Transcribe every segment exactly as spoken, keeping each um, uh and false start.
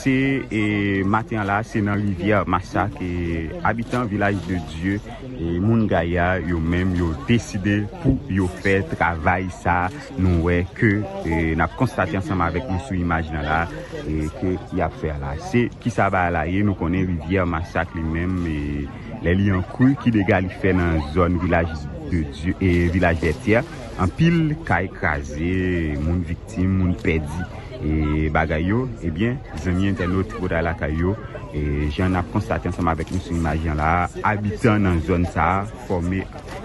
Se, e, maten an la, se nan rivyè Masak, e, abitan Vilaj de Dye, e, moun Gaya, yo menm, yo deside pou yo fè travay sa, nou wè ke, e, n ap konstate ansanm avèk nou sou imaj nan la, e, ke y ap fè la. Se ki sa bagay la ye, nou konnen rivyè Masak li menm, e, lè li an kri, ki dega li fè nan zòn Vilaj de Dye, e, Vilaj Vètyè, anpil kay kraze, moun viktim, moun pèdi, e, bagay yo, ebyen, zanmi entènot Tripotay Lakay yo, e, jan n ap konstate ansanm avèk nou sou imaj lan la, abitan nan zòn sa a fòme,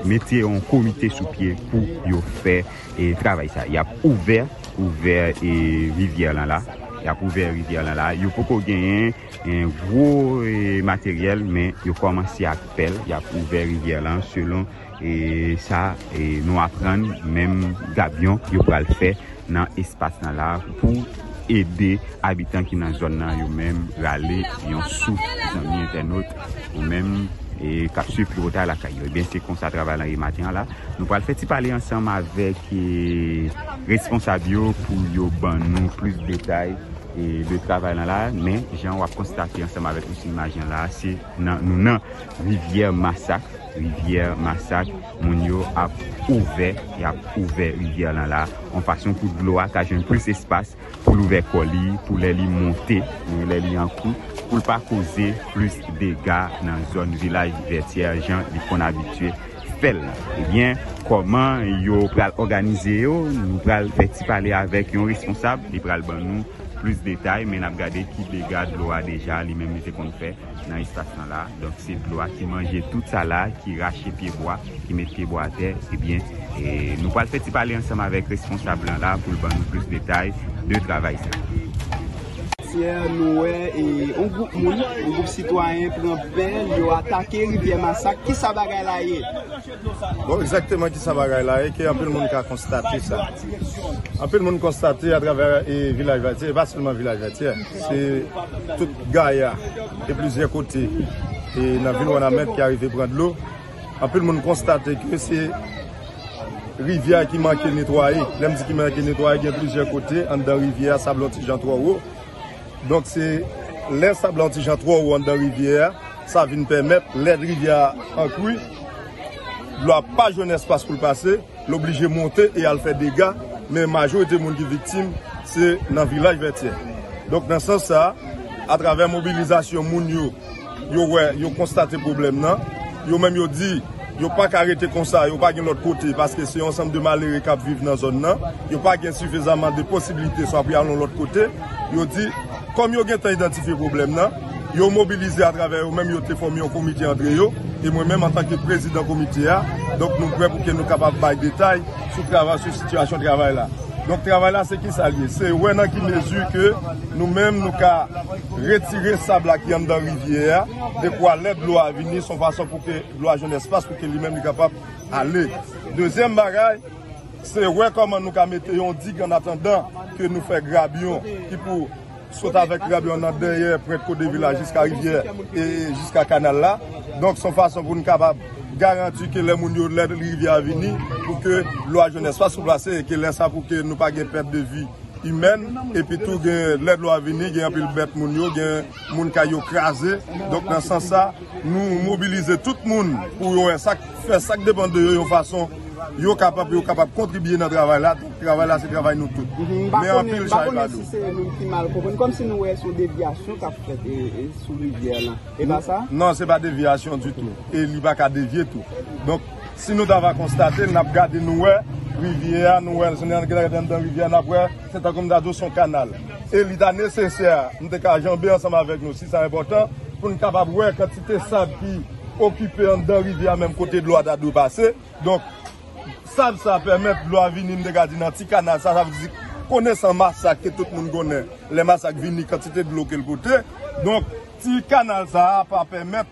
mete yon komite sou pye pou yo fè, e, travay sa. Y ap ouvè, ouvè, e, rivyè lan la. Y ap ouvè rivyè lan la. Yo poko genyen, e, gwo, e, materyèl, men yo kòmanse ak pèl. Y ap ouvè rivyè lan selon e sa, e, nou aprann menm gabyon yo pral fè nan espas lan la pou ede abitan ki nan zòn nan yo menm rale yon souf, zanmi entènot, ou menm, e, k ap swiv Tripotay Lakay yo. Ebyen, se konsa travay lan ye maten an la. Nou pral fè ti pale ansanm avèk, e, responsab yo pou yo ban nou plis detay, e, de travay lan la. Men, jan w ap konstate ansanm avèk nou sou imaj lan la, se nan, nou nan rivyè Masak. Rivyè Masak, moun yo ap ouvè, y ap ouvè rivyè lan la, yon fason pou dlo a ka jwenn plis espas pou l ouvè kò li, pou lè li monte, lè li an kri, pou l pa koze plis dega nan zòn Vilaj Vètyè jan li konn abitye fè l lan. Ebyen, kòman yo pral òganize yo? Nou pral fè ti pale avèk yon responsab, li pral ban nou plis detay, men n ap gade ki dega dlo a deja li menm li te konn fè nan espas lan la. Donk, se dlo a ki manje tout sa la, ki rache pyebwa, ki met pyebwa atè. Ebyen, e, nou pral fè ti pale ansanm avèk responsab lan la pou l ban nou plis detay de travay sa. Yè, nou wè, e, yon gwoup moun, yon gwoup sitwayen pran pèl, yo atake rivyè Masak. Kisa bagay la ye? Bon, egzakteman kisa bagay la ye, ke anpil moun ka konstate sa. Anpil moun konstate atravè, e, Vilaj Vètyè, e pa sèlman Vilaj Vètyè, se tout Gaya, e plizyè kote, e nan vil Wanament ki arive pran dlo. Anpil moun konstate ke se rivyè a ki manke netwaye. Lè m di ki manke netwaye, gen plizyè kote anndan rivyè a, sab lan ti jan twò wo. Donk, se lè sab lan ti jan twò wo anndan rivyè a, sa vin pèmèt, lè rivyè a an kri, dlo a pa jwenn espas pou l pase, l oblije monte e al fè dega, men majorite moun ki viktim, se nan Vilaj Vètyè. Donk, nan sans sa, atravè mobilizasyon moun yo, yo wè, yo konstate pwoblèm nan, yo menm yo di, yo pa ka rete konsa, yo pa gen lòt kote, paske se yon ansanm de malere k ap viv nan zòn nan, yo pa gen sifizaman de posiblite, swa pou y al yon lòt kote, yo di, kòm yo gentan idantifye pwoblèm nan, yo mobilize atravè yo menm, yo te fòme yon komite antre yo, e mwen menm antanke prezidan komite a, donk nou prè pou ke nou kapab bay detay sou travay, sou sitiyasyon travay la. Donk, travay la, se kisa l ye? Se wè nan ki mezi ke nou menm, nou ka retire sab la ki anndan rivyè a, dekwa lè dlo a vini, se yon fason pou ke dlo a jwenn espas pou ke li menm li kapab ale. Dezyèm bagay, se wè kòman nou ka mete yon dig annatandan ke nou fè grabyon ki pou sot avèk grabyon nan dèyè pwent kote vilaj jiska rivyè e jiska kanal la. Donk, se yon fason pou n kapab garanti ke lè moun yo, lè rivyè a vini, pou ke dlo a jwenn espas pou pase, e ke lè sa pou ke nou pa gen pèt de vi imèn, epi tou gen, lè dlo a vini, gen anpil bèt moun yo, gen moun kay yo kraze. Donk, nan sans sa, nou mobilize tout moun pou yo wè sa k, fè sa k depann de yo, yon fason yo kapab, yo kapab kontribye nan travay la. Donk, travay la, se travay nou tout. Mhm, m pa konnen, m pa konnen si se nou ki mal konprann, kòmsi nou wè se yon devyasyon k ap fèt, e, e, sou rivyè lan. E pa sa? Non, se pa devyasyon ditou. E li pa ka devye tou. Donk, si nou ta va konstate, n ap gade, nou wè rivyè a, nou wè, si n al gade anndan rivyè a, n ap wè, se tankou m ta di w, se yon kanal. E li ta nesesè, nou te ka janbe ansanm avèk nou, si sa enpòtan, pou n kapab wè kantite sab ki okipe anndan rivyè a, menm kote dlo a ta dwe pase. Donk, sab sa pèmèt dlo a vini, m te ka di, nan ti kanal sa, sa vle di, konesan Masak ke tout moun konnen, lè Masak vini, kantite dlo ke l pote. Donk, ti kanal sa a pa pèmèt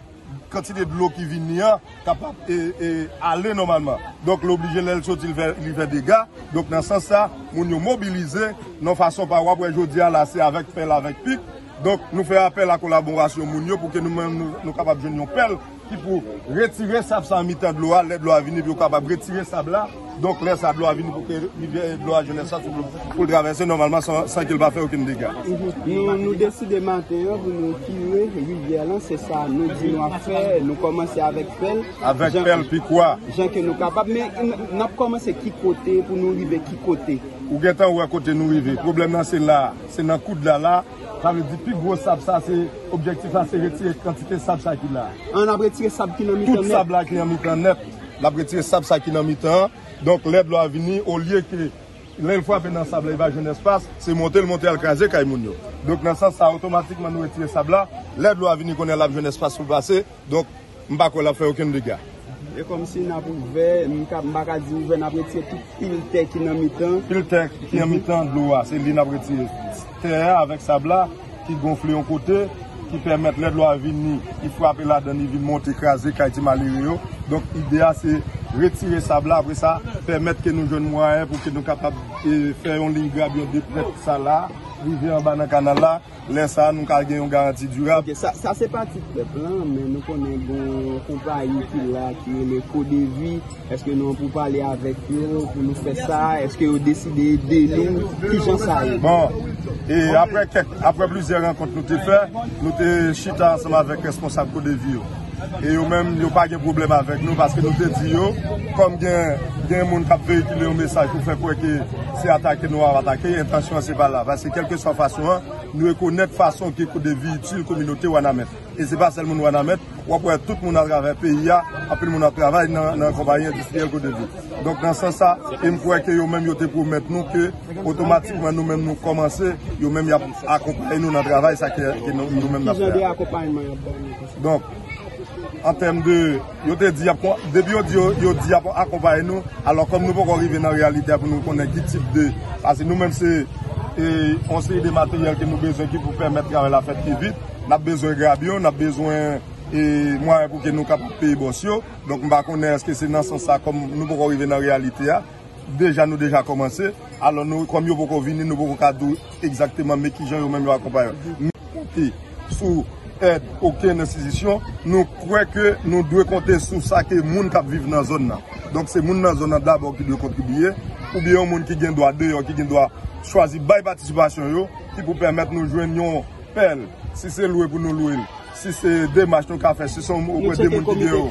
kantite dlo ki vini an kapab, e, e, ale nòmalman. Donk, l oblije, lè l soti, li fè, li fè dega. Donk, nan sans sa, moun yo mobilize nan fason pa, w ap wè jodi a la, se avèk pèl, avèk pik. Donk, nou fè apèl a kolaborasyon moun yo pou ke nou menm nou, nou kapab jwenn yon pèl ki pou retire sab sa an mitan dlo a, lè dlo a vini pou yo kapab retire sab la. Donk, lè sa dlo a vini pou ke rivyè dlo a jwenn espas pou, pou l travèse nòmalman san, san ke l pa fè okenn dega. Nou, nou deside maten an pou nou kire rivyè lan, se sa nou di nou ap fè. Nou kòmanse avèk pèl. Avèk pèl, pikwa. Jan ke nou kapab, men n, n ap kòmanse ki kote pou nou rive ki kote. Ou gentan wè kote nou rive. Pwoblèm nan se la, se nan koud la la. Sa vle di pi gwo sab sa, se objektif la, se retire kantite sab sa ki la. An ap retire sab ki nan mitan nèt. Tout sab la ki nan mitan nèt, n ap retire sab sa ki nan mitan an. Donk, lè dlo a vini, olye ke lè l frape nan sab la, li va jwenn espas, se monte l monte al kraze kay moun yo. Donk, nan sans sa, otomatikman, nou retire sab la. Lè dlo a vini, konnen l ap jwenn espas pou l pase. Donk, m pa kwè l ap fè okenn dega. E kòmsi n ap ouvè, m ka, m pa ka di ouvè, n ap retire tout pil tè ki nan mitan. Pil tè ki nan mitan dlo a, se li n ap retire. Tè a avèk sab la, ki gonfle yon kote, ki pèmèt lè dlo a vini, li frape ladan, li vin monte kraze kay ti malere yo. Donk, ide a se retire sab la, apre sa, pèmèt ke nou jwenn mwayen pou ke nou kapab e, fè yon liy grab yon de mèt sa la, rive anba nan kanal la. Lè sa a, nou ka gen yon garanti dirab. Ok, sa, sa se pati pèp lan, men nou konnen gen yon konpayi ki la, ki rele Kodevi. Èske nou an pou pale avèk yo pou nou fè sa? Èske yo deside ede nou? Kijan sa ye? Bon, e apre kèk, apre plizyè rankont nou te fè, nou te chita ansanm avèk responsab Kodevi yo. E yo menm, yo pa gen pwoblèm avèk nou, paske nou te di yo, kòm gen, gen moun k ap veyikile yon mesaj pou fè kwè ke se atake nou ap atake, entansyon an se pa la. Paske kèlkeswa fason an, nou rekonèt fason ke Kodevi itil kominote Wanament. E se pa sèl moun Wanament, w ap wè tout moun atravè peyi a, anpil moun ap travay nan, nan konpayi endistriyèl Kodevi. Donk, nan sans sa, e m kwè ke yo menm yo te pwomèt nou ke otomatikman nou menm nou kòmanse, yo menm y ap akonpaye nou nan travay sa ke, ke nou, nou menm n ap fè a. Ki jan de akonpayman y ap ba nou? Donk, an tèm de, yo te di, y ap kon-, depi yo di, yo, yo di y ap akonpaye nou, alò kòm nou poko rive nan reyalite a pou nou konnen ki tip de, paske nou menm se, e, yon seri de materyèl ke nou bezwen ki pou pèmèt travay la fèt pi vit, n ap bezwen grabyon, n ap bezwen, e, mwayen pou ke nou kapab peye bòs yo. Donk, m pa konnen èske se nan sans sa, kòm nou poko rive nan reyalite a, deja nou deja kòmanse. Alò, nou, kòm yo poko vini, nou poko ka di w egzakteman, men kijan yo menm yo akonpaye. Nou konte sou èd okenn enstitisyon, nou kwè ke nou dwe konte sou sa ke moun k ap viv nan zòn nan. Donk, se moun nan zòn nan dabò ki dwe kontribiye, oubyen yon moun ki gen dwa deyò, ki gen dwa chwazi bay patisipasyon yo, ki pou pèmèt nou jwenn yon pèl, si se lwe pou nou lwe l, si se demach nou ka fè, si se yon oprè de moun ki gen yo.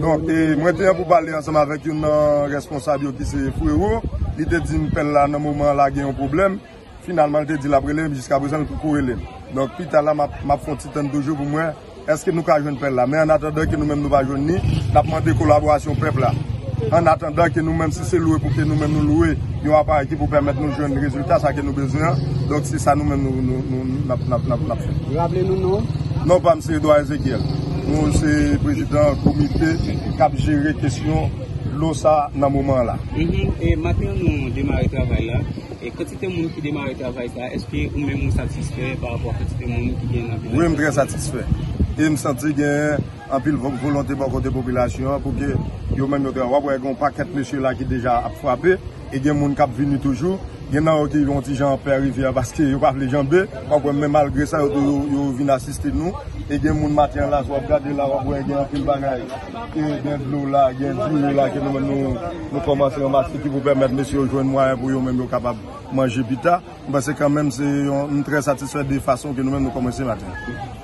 Donk, e, mwen te an pou pale ansanm avèk youn nan responsab yo ki se Frero. Li te di m pèl la nan moman an la gen yon pwoblèm. Finalman, li te di l ap rele m, jiskaprezan, li poko rele m. Donk, pita la, m ap, m ap fè yon ti tann toujou pou m wè èske nou ka jwenn pèl la. Men annatandan ke nou menm nou pa jwenn ni, n ap mande kolaborasyon pèp la. Annatandan ke nou menm, si se lwe pou ke nou menm nou lwe yon aparèy ki pou pèmèt nou jwenn rezilta sa ke nou bezwen an, donk se sa nou menm nou, nou, nou, n ap, n ap, n ap, n ap fè. Raple nou non. Non pa m se Edouard Ezekiel. Mwen se prezidan komite k ap jere kesyon dlo sa nan moman an la. Mhm. E maten an nou demare travay la. E kantite moun ki demare travay sa, èske ou menm ou satisfè pa rapò a kantite moun ki gen nan vilaj la? Wi, m trè satisfè. E m santi gen anpil vo-, volonte bò kote popilasyon an pou ke yo menm yo travay. W ap wè gen yon pakèt mesye la ki deja ap frape, e gen moun k ap vini toujou. Gen nan yo ki yon ti jan pè rivyè a paske yo pa vle janbe. W ap wè men malgre sa, yo, yo, yo vin asiste nou. E gen moun maten an la, si w ap gade la, w ap wè gen anpil bagay. E gen dlo la, gen diri la ke nou menm nou, nou kòmanse ranmase ki pou pèmèt mesye yo jwenn mwayen pou yo menm yo kapab manje pita. M panse kanmenm se yon, m trè satisfè de fason ke nou menm nou kòmanse maten.